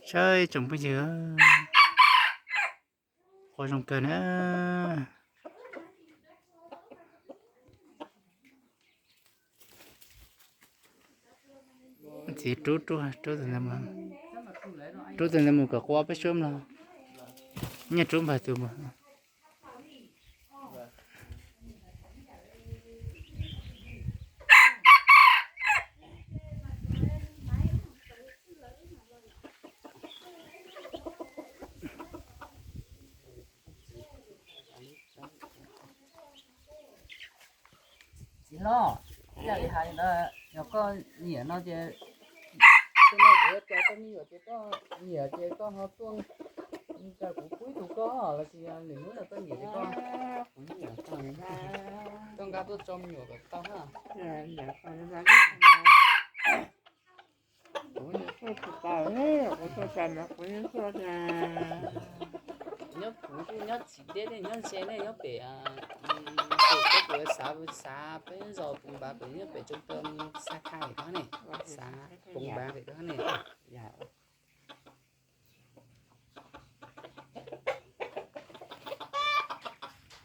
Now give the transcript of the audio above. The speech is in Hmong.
Saib tsoom phooj ywg, qua zoo kawg na. Txiv rub, rub, rub tus ntawd mus, rub tus ntawd mus kom qua peb suab mlog. Nyiaj rub npawg tus mus. Txiv hlob, yog ib hais ntawd yog koj nyiam no ces, tus no kuv yuav coj koj me nyuam ces koj nyiam ces koj ho tuaj, kuv pub ib tug koj los sis yog lwm hnub yog koj nyiam ces koj, kuv nyiam koj nqa tuaj tso me nyuam kom tau na. Kuv tsis tau, kuv tuaj tas mas kuv yeej tuaj. Nyob kuv kuj nyob tsis deb, nyob ntshe nej nyob pem, pem koj tus xav, xav peb zos Pus Npav, pem nyob pem Tsoo Taw, Xa Khai pem ko ne, xav Pus Npav pem ko ne.